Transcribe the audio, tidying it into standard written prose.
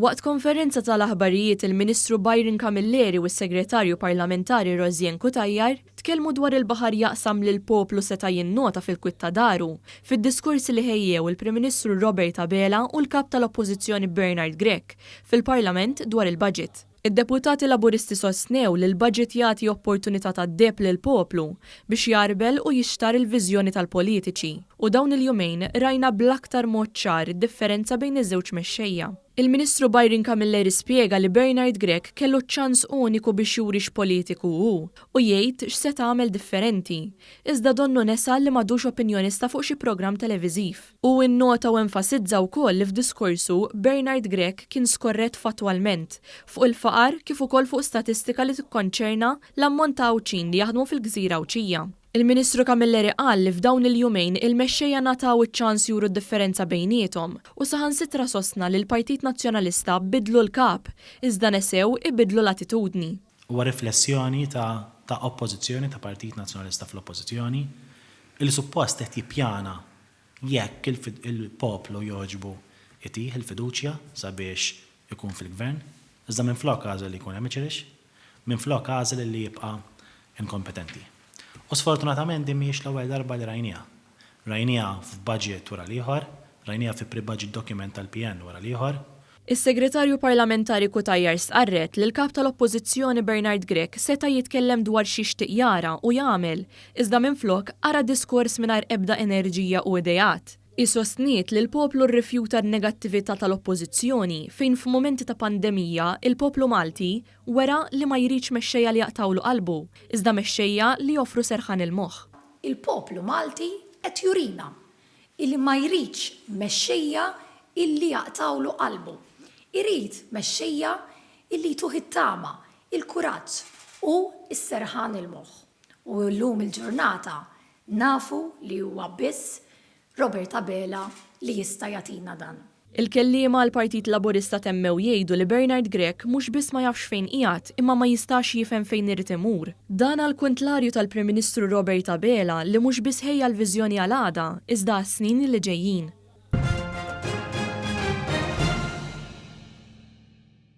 Waqt konferenza tal-aħbarijiet il-Ministru Byron Camilleri u s-Segretarju Parlamentari Rosianne Cutajar tkellmu dwar il-baħar jaqsam li l-poplu seta' jinnota fil-kwiet ta' daru fid-diskorsi li ħejjew il-Prim Ministru Robert Abela u l-Kap tal-Oppożizzjoni Bernard Grech fil-Parlament dwar il-budget. Id-deputati Laburisti sostnew li l-budget jagħti opportunità tad-deheb lill-poplu biex jgħarbel u jixtarr il-viżjoni tal-politiċi u dawn il-jumejn rajna bl-aktar mod ċar id-differenza bejn iż-żewġ mexxejja. Il-Ministru Byron Camilleri spjega li Bernard Grech kellu ċ-ċans uniku biex juri x'politiku hu u jgħid x'seta' għamel differenti, iżda donnu nesa li m'għadux opinjonista fuq xi programm televiżiv. Hu innota u enfasizza wkoll li f'diskorsu Bernard Grech kien skorrett fattwalment fuq il-faqar kif ukoll fuq statistika li tikkonċerna l-ammont ta' Għawdxin li jaħdmu fil-gżira Għawdxija. Il-Ministru Camilleri qal li f'dawn il-jumejn il-mexxejja ngħataw iċ-ċans juru d-differenza bejniethom u saħansitra sostna li l-Partit Nazzjonalista biddlu l-kap iżda nesew ibiddlu l-attitudni. Huwa riflessjoni ta' ta' oppożizzjoni, ta' Partit Nazzjonalista fl-oppożizzjoni, li suppost qed jippjana jekk il-poplu jogħġbu itih il-fiduċja sabiex ikun fil-Gvern, iżda minflok għażel li jkun amateurish, minflok għażel li jibqa' inkompetenti. U sfortunatament din mhijiex l-ewwel darba li rajnieha. Rajnieha f'budget wara l-ieħor, rajnieha fi pre-budget document tal-PN wara l-ieħor. Is-Segretarju Parlamentari Cutajar stqarret li l-Kap tal-Oppożizzjoni Bernard Grech seta' jitkellem dwar x'jixtieq jara u jagħmel, iżda minflok qara diskors mingħajr ebda enerġija u ideat. Hi sostniet li l-poplu rrifjuta n-negattività tal-Oppożizzjoni fejn f'mumenti ta' pandemija il-poplu Malti wera li ma jridx mexxejja li jaqtgħulu qalbu, iżda mexxejja li joffru serħan il-moħħ. Il-poplu Malti qed jurina illi ma jridx mexxejja illi jaqtgħulu qalbu. Irid mexxejja illi jtuh it-tama, il-kuraġġ u s-serħan il-moħħ. U llum il-ġurnata Nafu li huwa biss Robert Abela li jista' jagħtina dan. Il-kelliema għall-Partit Laburista temmew jgħidu li Bernard Grech mhux biss ma jafx fejn qiegħed imma ma jistax jifhem fejn irid imur. Dan għall-kuntlarju tal-Prim Ministru Robert Abela li mhux biss ħejja l-viżjoni għal għada iżda għas-snin li ġejjin.